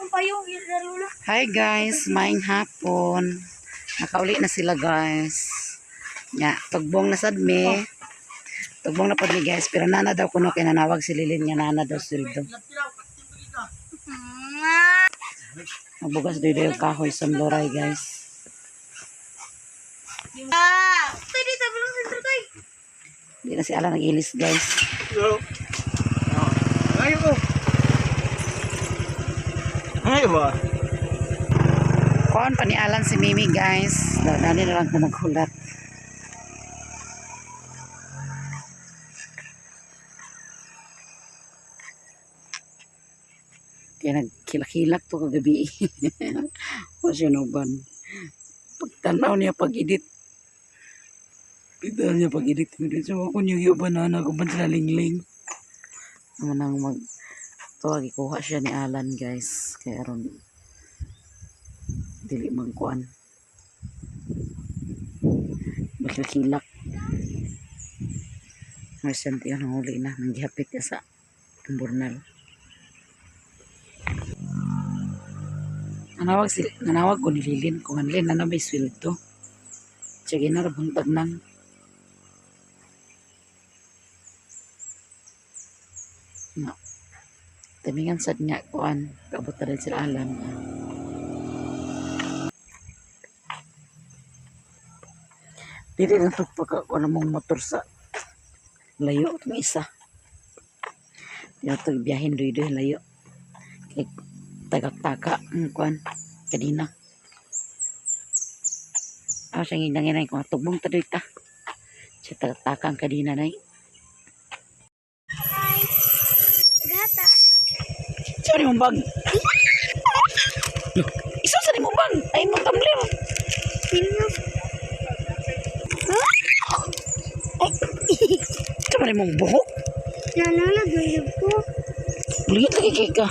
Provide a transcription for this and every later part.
Akong payong, lula. Hi guys, maing hapon. Nakauli na sila, guys. Nya, tugbong na sad me. Tugbong na pod mi, guys, pero nana daw kuno kay nanawag si Lilin nga nana daw sweldo. Magbugas doy yung kahoy sa Mloray, guys. Ah! Tay, dito, bilong sentro, tay. Di na si Alan nag-ilis, guys. Ay ko. Ay ba? Kuan pa ni Alan si Mimi, guys. Dani na lang ko maghulat. Kaya nagkilak-kilak to kagabi. Pasyonoban. Pagtanaw niya pag-edit. Pagtanaw niya pag-edit. So ako niyo yung banana ko ba sila lingling. Naman ang mag tuwag ikuha siya ni Alan, guys. Kaya aron dili man kuan. Makilak. Recent yun, huli na. Nanggihapit niya sa Burnal. Nanawag si nanawag ko ni Lilin kung anlin na may sweldo. Sige na buntag nang. No. Tamingan sad nga kuan kaabot na rin sila alam. Dili lang to pagka kuan mong motor sa layo itong isa. Di na ito biyahin doy doy layo. Kay tagak-taka ang kuan kanina. Ah, siya nginang nginang ko tugbong ta doy ta. Siya tagak-taka ang kanina nay. Gata. Sa ni mong bag? Isa sa ni mong bag? Ay mong tumbler. Pino. Sa ni mong buhok? Nanana, gayab ko. Buligit lagi kay ka.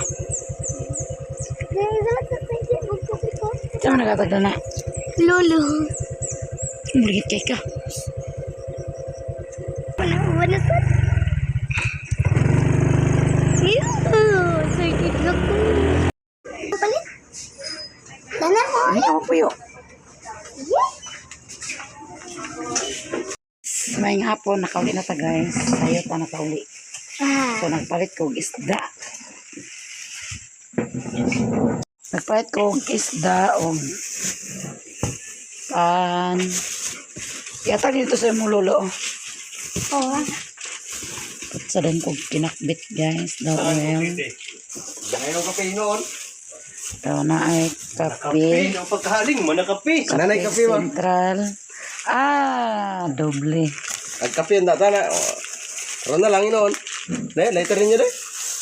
Gata, tayo, magkape ko. Sa man nagatag na. Lolo. Buligit kay ka. Wala, wala sa. Ew, sakit na ko. Palit. Dana mo. Ay, ako puyo. Yeah. May hapon, nakauli na ta, guys. Sayo ta nakauli. Ah. So, nagpalit ko og isda. Nagpalit ko og isda og pan. Yata dito sa imong lolo. Oh. Oh. Sa din ko kinakbit, guys. Daw oil. Ngayon kape noon. Daw na ay Kape, kape. ang pagkahaling mo na kape. Nanay Kape kape ba? Central. Ah, doble. Ang kape ang data na. Ron na lang noon. Dahil, later rin yun eh.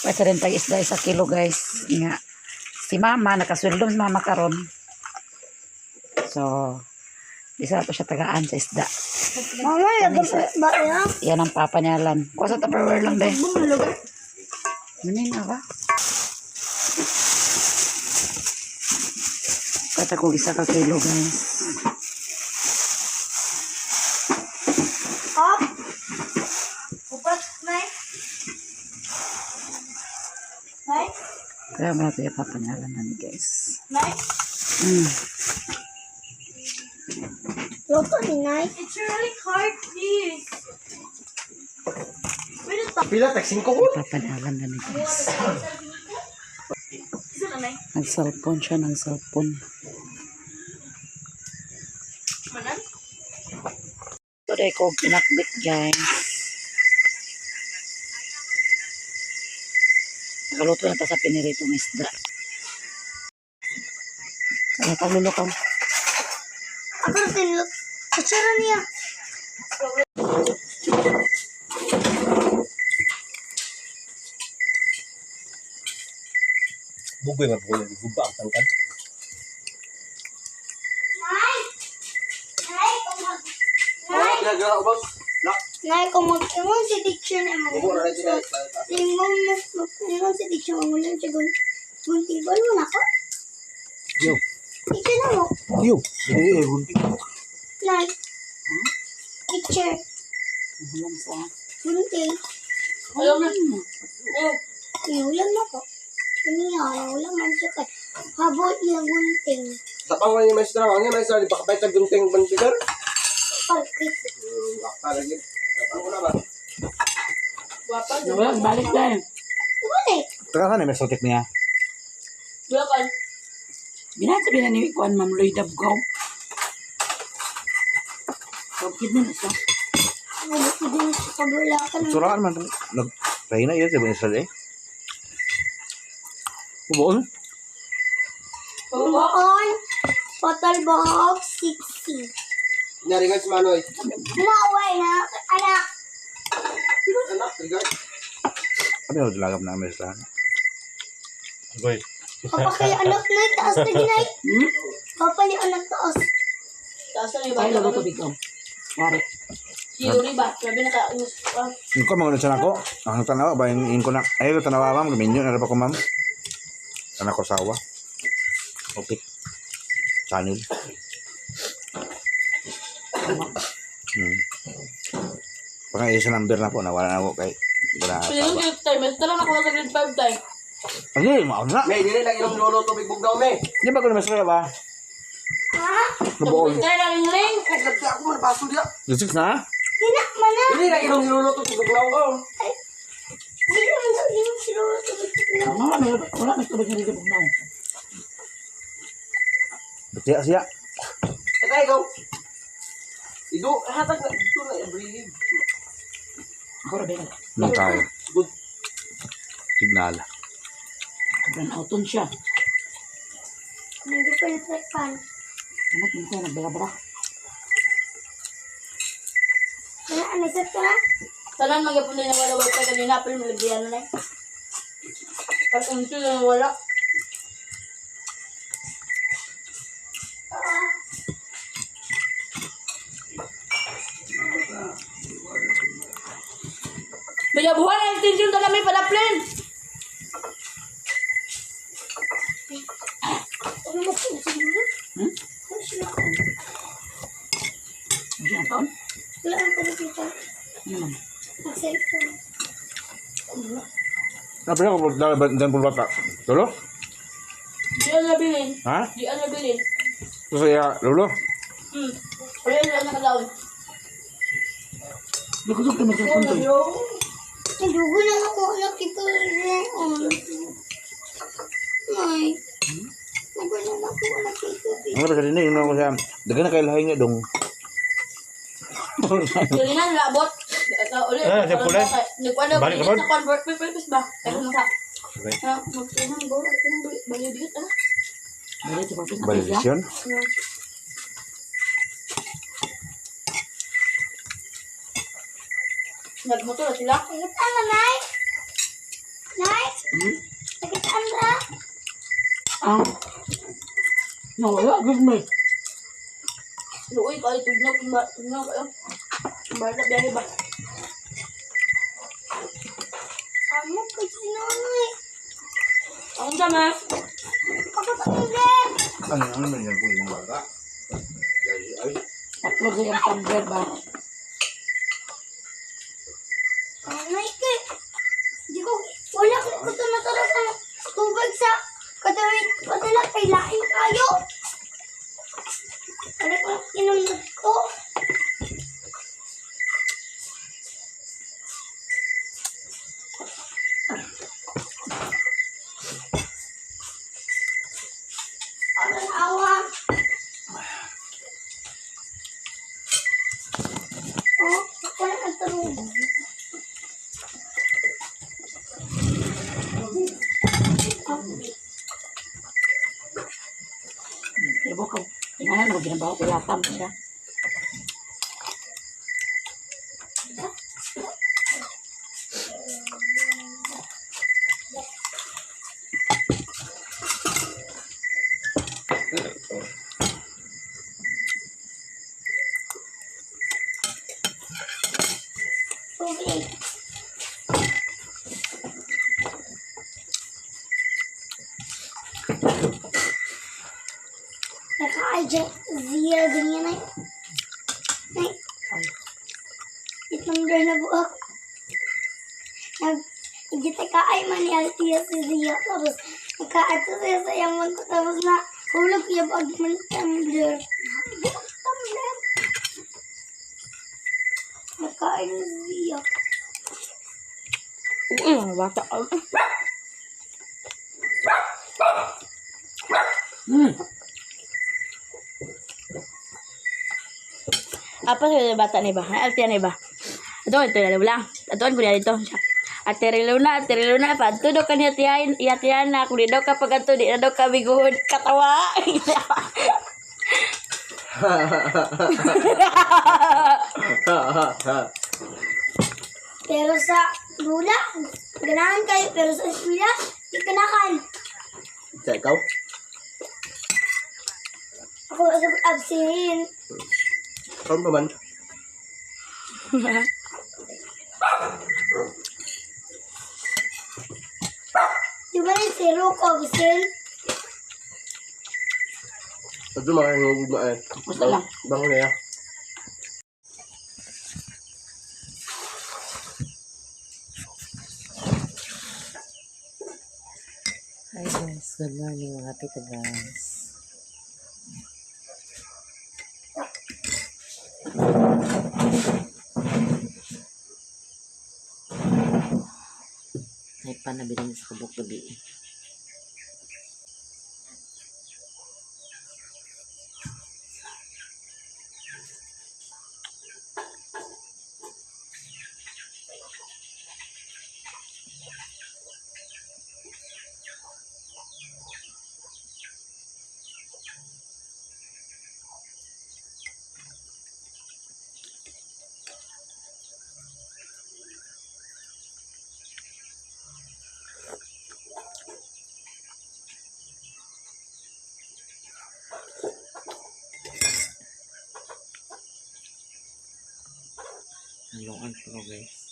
Pwede rin tayo isda isa kilo, guys. Nga. Si mama, nakasweldo si mama karon. So, isa to siya tagaan sa isda. Mama, lagam ba ya? Yan ang papa niya lan. Kuha sa Tupperware lang, be. Bumulog. Ano na ba? Kata ko isa ka kilo, guys. Up. Upat, nay. Nay? Kaya mo natin yung papa niya lan na ni, guys. Nay? Luto ni Nay. It's really hard, please. Pila, tag 5 ko. Papa niya lan na ni, guys. Isa na, Nay. Nag-cellphone siya, nag-cellphone. Manan? Today ko pinakbit, guys. Nakaluto na ta sa piniritong isda. Kaya paglulukaw. Ako na tinulog. Kutsara niya. Bugoy, mabugoy. Guba ang tangkad. Nay! Nay, kung mag... Nay! Nay, kung mag-ingon si teacher na mag-ingon siya. Ingon mag-ingon si teacher, mangulan siya gunting. Balo mo na ako? Yo. Teacher na mo. Yo. Hindi, gunting. Nay. Teacher. Ulam sa... Gunting. Alam na. Iulam na ko. Niya, ulam man siya kay. Habot yung gunting. Sa pang ni maestra, ang ni maestra di pa kapay tag gunting bantigar. Parkit. Wakta lagi. Sa na ba? Wapa. Wala, balik dahil. Balik. Tara ka na may sotik niya. Bulacan. Binasa bina ni Kuan Ma'am Lloyd Abgaw. Bukid na na siya. Balik din sa kabulakan. Suraan man. Nag Pahina yun, sabi ni Sal eh. Uboon. Buon. Total buhok, 60. Nya regards Manoy. Maway na, anak. Anak, regards. Kami ako dalagap na may sa. Goy. Papa kayo anak na, taas na ginay. Hmm? Papa yung anak taas. Taas na yung Ay, bata. lago tubig ko. Pare. Si Yuri ba? Grabe naka-ingus pa. Yung ko, mga siya nako. Ang tanawa ba, yung ko na. Ay, ko tanawa ma'am. Guminyo na rin pa ko ma'am. Anak ko sawa. Okay. Channel. Pang isa number na po, nawala na ako kay wala Pwede yung asawa. grade time. Mas talang ako sa grade 5 time. Ay, maon na. May dili lang inom lolo tubig bugnaw me. Di ba ko na masaya ba? Ha? Nabuon. Kaya lang ring. Ay, grabe ako man baso diya. Lusik na? Hina, mana. Dili lang inom lolo tubig bugnaw ko. Hindi naman sa limang siguro sa Wala, may, wala, may tubig na dito bugnaw. Siya, siya. Teka ikaw. Ido, hatag na dito na breathe. Ako rin ba? Nung tayo. Good. Signal. Brown outon siya. Hindi pa yung pan. Ano, minsan nagbara-bara. Ano, ano, sa ka? Tanan magyapon na wala wifi kanina pero malagyan na eh. Pag unso na wala. Bayabuhan ang extension ka namin pala plan. Ano mo kung siguro? Hmm? Ano sila? Ano siya ang taon? Wala ang pagkakita. Ano man? Ang cellphone. Napila ko dahil po bata. Lolo? Di ang nabilin. Ha? Di ang nabilin. So siya, lolo? Wala na nakalaon. Hindi ko sa cellphone to. eh. Nadugo na ako anak ito. Nay. Nagulo na ako anak ito. Ano ba sa din yun ako siya. Dagan na kay lahi nga dong. Kanina nalabot. Ulit. Eh, siya pula. Nagkuan na Balik ka ba? sa convert purpose ba? Kaya mo sa. Okay. Ah, magtunang go, magtunang balik dito ah. Balik sa purpose na siya. Validation? Nagmotor na sila. Nakitaan na, Nay? Nay? Hmm? Nakitaan ra? Ah. No, wala. Good me. Luoy kayo tugnaw kung ba tugnaw kayo. Bala biyahe ba? Amo kasi nanay. Akong sama. Ako pa ulit. Ano ano man yan po yung bata? Ay, Tatlo sa iyang tumbler ba? Nanay kay. Di ko, wala ko ito natara sa tubig sa katawin. Padala kay lain kayo. Ano ko inom ko? Aron awa. Oh, ako na ang tarong. Ibo ko. Tingnan mo, ginabaw ko latam siya. Tubig. Naka-ajay ziya ganyan ay. Ay. Itong na buhok. Nag Igita ka ay man ni Althea si Zia. Tapos, Nakaadto siya sa iyang mangko tapos na hulog iya pag man tumbler. Tumbler. Nakain siya. Uy, mga bata. Apa sa bata ni ba? Ay, ni ba? Ato ito na wala. Ato ko niya dito. Ate Luna, padto daw kaniya tiyain, iya tiyan na kung di daw ka pag ato, di na daw ka biguhod katawa. Pero sa bula, ganahan kayo. Pero sa eskwela, di ganahan. Sa ikaw? Ako sa absent. Karon pa man. Di ba rin zero ko absent? Ito mga hingog na eh. Gusto lang. Bango na ya. Hi guys, good morning mga tita guys. May panabilin sa kabuk gabi. Haluan po guys.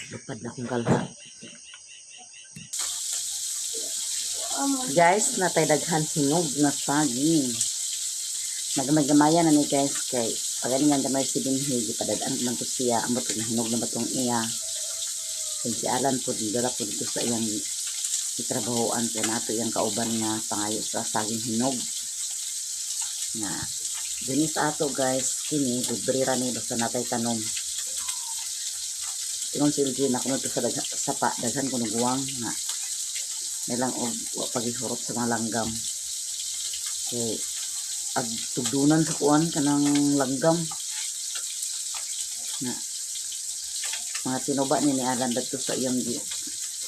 Lupad na akong galha. Guys, natay daghan hinog na saging. Nagamay-gamaya na ni guys kay pagalingan gamay si Binhi, gipadad-an man to siya, amot og nahinog na batong iya. Kay si Alan po, dala po dito sa iyang itrabahoan kay nato iyang kauban nga pangayo sa saging hinog. Nga dinhi sa ato guys, kini libre ra ni basta natay tanom. Ingon si LG na kuno sa sapa daghan kuno guwang nga nilang og wa pagihurot sa mga langgam. Kay ag tugdunan sa kuan kanang langgam na mga tinuba ni ni Alan dadto sa iyang gi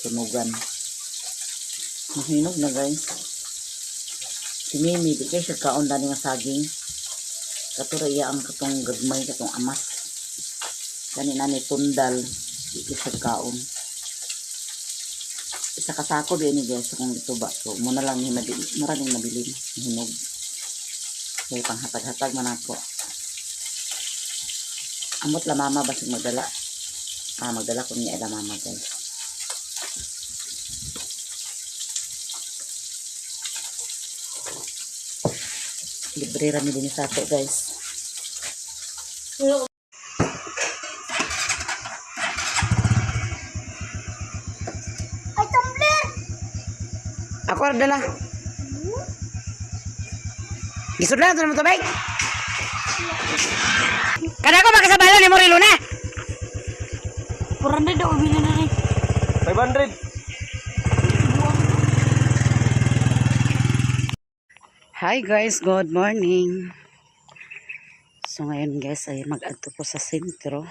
sunugan. Mahinog na guys. Si Mimi di kay siya kaon dani nga saging. Katura iya ang katong gagmay katong amas. Kani na ni tundal di sa kaon. Isa ka sako di ni guys akong gituba. So muna lang ni mabili, mura ning nabilin hinog. Kay panghatag-hatag man ako. Amot la mama basig magdala. Ah, magdala ko niya ila mama, guys. Libre ra mi dinhi sa ato, guys. Ay, tumbler! Ako ra dala. Gisudlan sa mo tubig. Kada ko makasabalo ni Morilo na. 400 daw bilhin na rin. 500. Hi guys, good morning. So ngayon guys ay mag-adto ko sa sentro.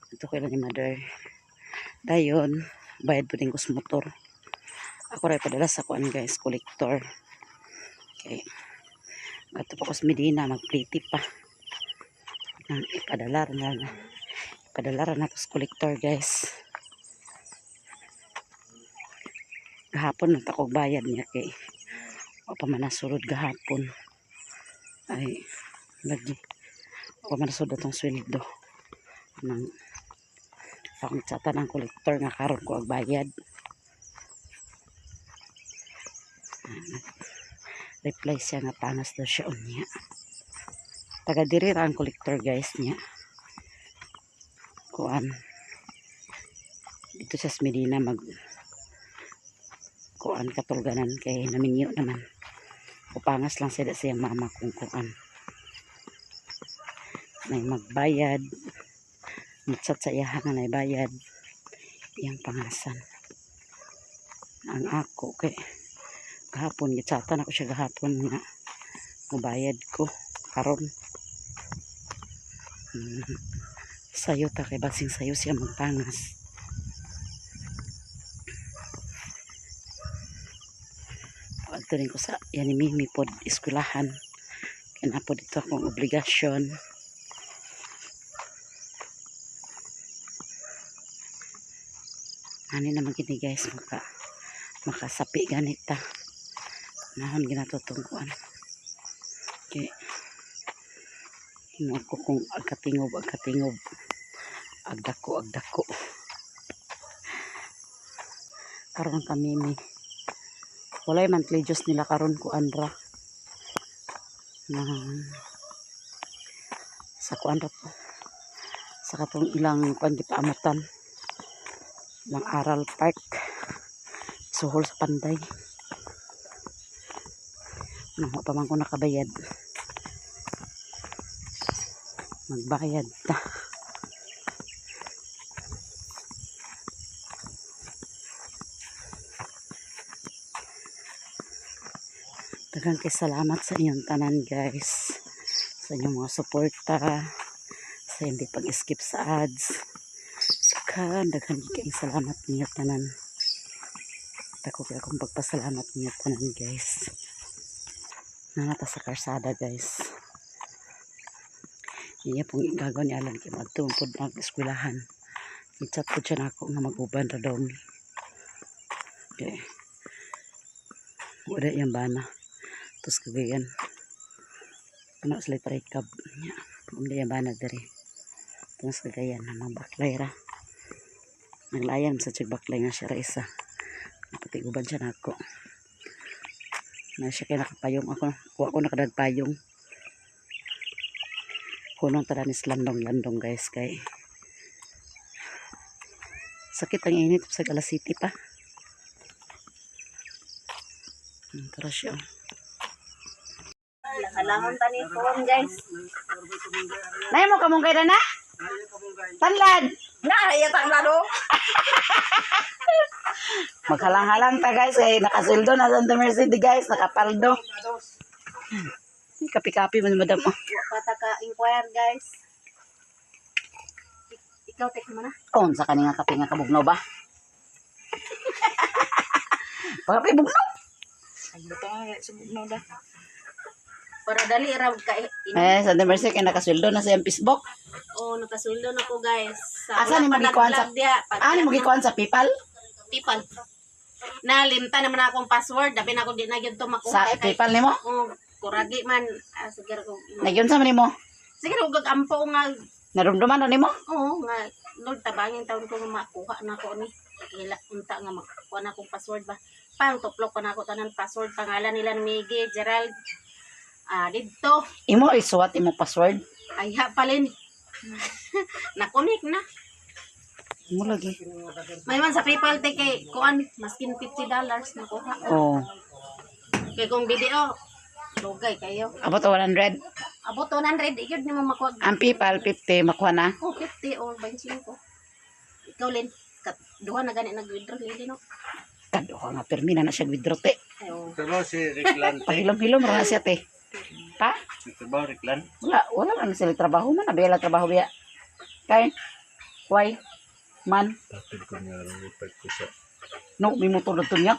Ito ko ni mother. Dayon, bayad po din ko sa motor. Ako rin padala sa kuan guys, collector. Okay. Adto pa ko sa Medina, magpliti pa. Nang ipadala ra na. Ipadala ra na to sa collector, guys. Gahapon nang takog bayad niya kay o pa man nasulod gahapon ay lagi o pa man nasulod atong sweldo nang akong tsata ng kolektor nga karon ko ang bayad. Ah, reply siya nga pangas daw siya unya. Taga diri ra ang kolektor guys niya, kuan dito sa Medina mag kuan katulganan kay naminyo naman. Upangas lang sila siyang mama kung kuan nay magbayad, mutsat sa iyaha nga nay bayad iyang pangasan. Ang ako kay gahapon gitsatan ako siya gahapon nga mubayad ko karon. Sayo ta kay basing sayo siya magpangas. Adto rin ko sa yan ni Mimi pod eskwelahan kay naa pod dito akong obligasyon. Ani naman gini guys, makasapi ganita nahon ginatutungkuan kay hinuog ko kung agkatingob agkatingob, agdako agdako. Karon kami mi walay monthly dues nila karon kuan ra na sa kuan ra to sa katong ilang kuan gipaamutan ilang aral park suhol sa Panday. Nang pa man ko nakabayad, magbayad ta. Daghang kay salamat sa inyong tanan guys, sa inyong mga suporta, sa hindi pag-skip sa ads. Daghan daghan kay salamat ninyo tanan. Dako kay akong pagpasalamat ninyo tanan guys. Nanata sa karsada guys. Iya pong gagawin ni Alan kay madto pod mag-eskwelahan. Chat po siya nako nga mag-uban ra daw mi. Okay. Wala yung bana. Tapos kagayan. Ano sila parikab. Nya. Wala yung bana diri. Tapos kagayan na mga baklay ra. Naglayan sa tsig baklay nga siya ra isa. Pati uban siya nako. Na siya kay nakapayong ako. Kuha ko nakadagpayong. Kunong tara ni landong landong guys kay sakit ang init sa alas city pa. Tara siya. Kailangan ta ni phone guys. Nay mo kamungkay na na? Tanlad. Na, iya tang lado. Maghalang-halang ta guys kay nakasuldo na Santa Mercedes guys, nakapaldo. Kapi-kapi man madam. Oh. Pata ka inquire guys. Ikaw take mo na. Oh, unsa kani nga kape nga kabugnaw ba? Pagkape bugnaw. Ay, buto nga subugnaw da. Para dali ra ka Eh, sa Mercy kay nakasweldo na sa iyang Facebook. Oh, nakasweldo na ko, guys. Sa Asa ni wala pa magikuan sa nag-vlog diha. Ani mo gikuan sa PayPal? PayPal. Nalimta naman akong password. Dabi na ako di na gyud to makuha. Sa PayPal nimo? Oh, kuragi man. Ah, sige ra ko. Nagyunsa man nimo? Sige ra ko ampo nga. Narumduman na nimo? Oo nga. Lord, tabangin taon ko nga makuha na ko ni. Kila unta nga makuha na akong password ba. Pang tuplok pa na ako tanan password, pangalan nila ni Miggy, Gerald. Ah, didto. Imo isuwat imo password. Ayha palin. Nakunik na. Imo lagi. May man sa PayPal te kay kuan maskin $50 nakuha. Oh. Kay kung BDO lugay kayo. Abot 100. Abot 100 gyud nimo makuha. Ang PayPal 50 makuha na. Oh, 50 or 25. Ikaw Lin, kat duha na gani nag-withdraw Lin no. Kaduha nga pirmi na na siya withdraw te. Ayo. Trabaho si Ricklan. Pahilom-hilom ra na siya te. Pa? Trabaho Ricklan. Wala, wala man sila trabaho man abela trabaho biya. Kay why man Tapil ko niya rin ipag ko sa no may motor na niya.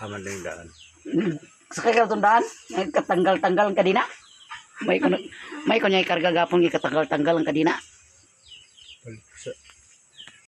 aman lang daan. Sakay ka tundaan, nagkatanggal-tanggal ang kadina. May kuno may kunya karga gapon gikatanggal-tanggal ang kadina. Balik ko sa